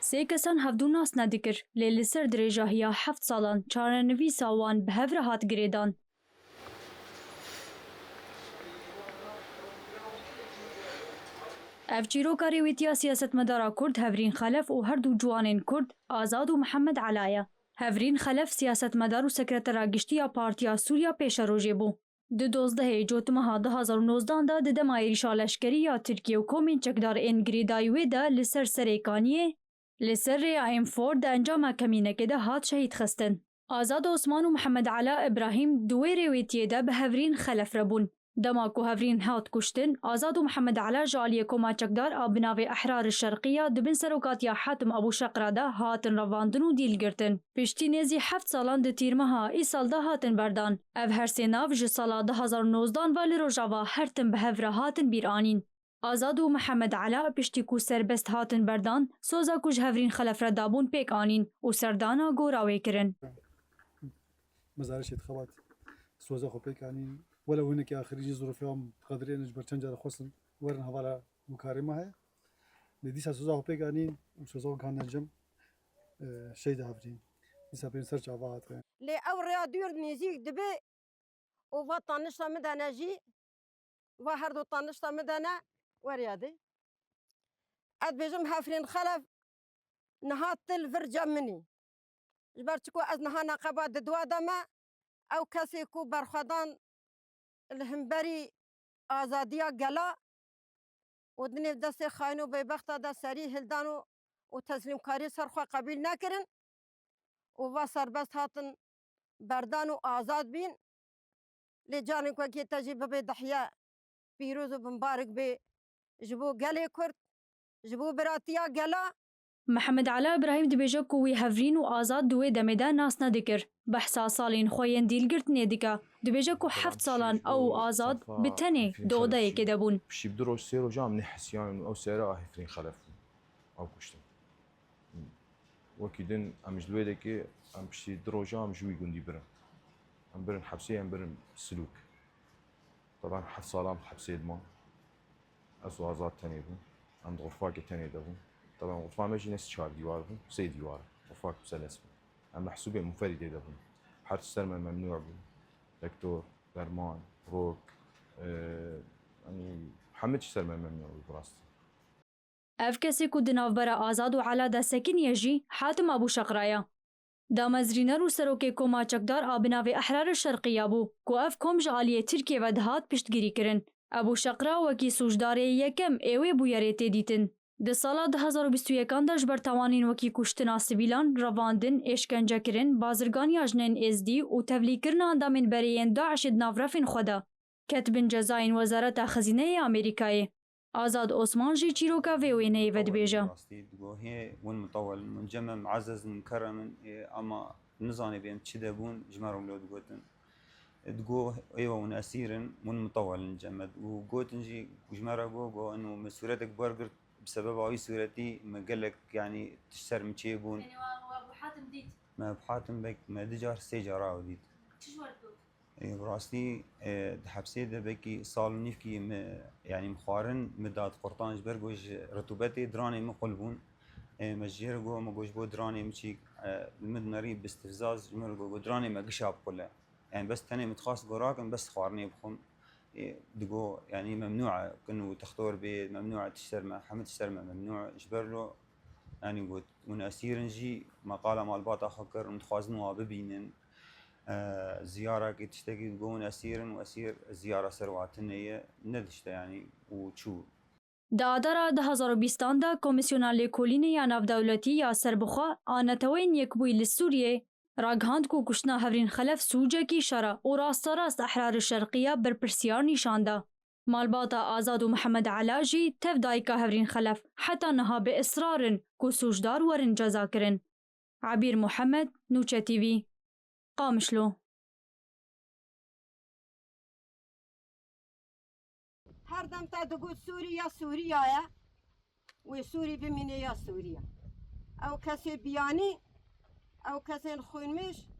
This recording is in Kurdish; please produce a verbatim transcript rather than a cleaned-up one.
Sê kesan hevdû nas nedikir, lê li ser dirêjahiya heft salan çarenivîsa wan bi hev re hat girêdan. Ev çîroka rêwîtiya siyasetmedara Kurd Hevrîn Xelef û her du ciwanên Kurd Azad û Mihemed Ela ye. Hevrîn Xelef siyasetmedar û sekretera giştî ya Partiya Sûriya Pêşerojê bû. Di dozdehê Cotmeha du hazar û nozdan de di dema êrîşa leşkerî ya Tirkiye û komên çekdar ên girêdayî wê de li ser Serê Kaniyê, li ser rêya Êm For di encama kemînekê de hat şehîd xistin. Azad Osman û Mihemed Ela Îbrahîm di wê rêwêtiyê de bi Hevrîn Xelef re bûn. Dema ku Hevrîn hat kuştin, Azad û Mihemed Ela ji aliyê koma çekdar a bi navê Ehrar Şerqiya di bin serokatiya Hatim Ebû Şeqra de hatin revandin û dîl girtin. Piştî nêzî heft salan di tîrmeha îsal de hatin berdan. Ev her sê nav ji sala du hazar û nozdan ve li Rojava her tim bi hev re hatin bîranîn. Azad û Mihemed Ela piştî ku serbest hatin berdan, soza ku ji Hevrîn Xelef re dabûn pêk anîn û serdana gora wê kirin. Mezarê Şehîd Xebat soza xwe pêk anîn. Welew hinekî axirî jî zirûfê wan bi qedirê ne, ji ber çend care xwestin werin hevala û karê me heye. Lê dîsa soza xwe pêk anîn û soza xwe gihandin cem, e, şehîda Hevrîn. Dîsa pê ser çava hate. Lê ew rêya dûr nêzîk dibe û va tanişta min de ne jî, va her du tanişta min de ne, weriya dê. Ez dibêjim Hevrîn Xelef niha til vir cem min î. Ji ber çiku ez niha neqeba di dua de me, ew kesê ku berxwedan li hemberî azadiya gela û di nêv destê xayin û bêbexta de serî hildan û, û teslîmkarî ser xwe qebîl nekirin û va serbest hatin berdan û azad bîn. Lê carên ku wekî te jî bibe dihiye pîroz û bimbarik bê ji bo gelê Kurd, ji bo biratiya gela. Mihemed Ela Îbrahîm dibêje ku wî Hevrîn û Azad di wê demê de nas nedikir. Behsa salên xwe yên dîlgirtinê dike. Dibêje ku heft salan ew û Azad bi tenê di odeyekê de bûn. Piştî bi du roj, sê roja em nehisiyan û ew sere a Hevrîn Xelef bû. Ew kuştin. Wekî din em ji li wê dekê, em piştî du roja em ji wî gundî birin. Em birin hepsê, em birin Silûk. Teban heft sala em hepsê diman. Ez û Azad tenê bûn. Em di xurfakê tenê de bûn. Teban xurfa me jî ne çar dîwar bû, sê dîwar. Xurfak miseles bû. Em mehsûbê munferîdê de bûn. Her tişt ser me memnû bû. Doktor, derman, rok, e, yanî hemî tişt ser me memnû bû bi rastî. Ev kesê ku di navbera Azad û Ela de sekiniye jî Hatim Ebû Şeqra ye. Damezrîner û serokê koma çekdar a bi navê Ehrar Şerqiya bû, ku ev kom ji aliyê Tirkiyê ve dihat piştgirî kirin. Ebû Şeqra wekî sûcdarê yekem ê wê bûyerê tê dîtin. Di sala du hazar û bîst û yekan de ji ber tawanên wekî kuştina sivîlan, revandin, êşkencekirin, bazirganiya jinên êzdî û tevlîkirina endamên berê yên DAIŞê di nav refên xwe de, ket bin cezayên Wezareta Xezîneyê Amerîkayê. Azad Osman jî çîroka vê wêneyê vedibêje. Rastî digo hê win mitewel in, win cem in, muezzez in, mukerrem in, ê, ama nizanê bê em çi de bûn, ji me re wilo digotin. Ê, digo êwa win esîr in, win mitewel in cem me. Û gotin jî ku ji me re go, go in û min sûretek wergirt, bi sebeba wî sûretî min gelek, yanî tişt ser min çêbûn. Yanî we, we Ebû Hatim dît? Me Ebû Hatim bek, me du car, sê cara ew dît. Çi ji we re got? Ê, bi rastî, ê, di hepsê de belkî sal û nîvkî me, yanî min xwarin, min da di qurtan ji ber ku ji ritûbetê diranê min qul bûn. Ê, me ji jê re got, me got ji bo diranê min çî, e, li min dinerî bi istifzaz ji min re got, got diranê me gişa biqule. Yanî bes tenê min dixwest got rakin, bes xwarinê bixwim. Ê, digo, yanî memnû e kin û textor bê, memnû e tişt ser me, hemî tişt ser me memnû e. Ji ber lo, yanî got, hûn esîr in jî, me qala malbata xwe kir, hûn dixwazin wa bibînin. E, ziyarekî tiştekî digo hûn esîr in û esîr ziyara ser wa tune ye, ne tişt e yanî û çû. Di Adara du hazar û bîstan de Komîsyona Lêkolînê ya Navdewletî ya Serbixwe a Neteweyên Yekbûyî li Sûriyê ragihand ku kuştina Hevrîn Xelef sûcekî şer e û rasterast Ehrar Şerqiya berpirsiyar nîşan da. Malbata Azad û Mihemed Ela jî tev dayika Hevrîn Xelef heta niha bi israr in ku sûcdar werin cezakirin. Ebîr Muhammed, Nûçe T V, Qamişlo. Her dem te digot Sûrî ya Sûriya ye, wê Sûrî bimîne ya Sûriya. Ew kesê biyanî, ew kesên xwînmîş,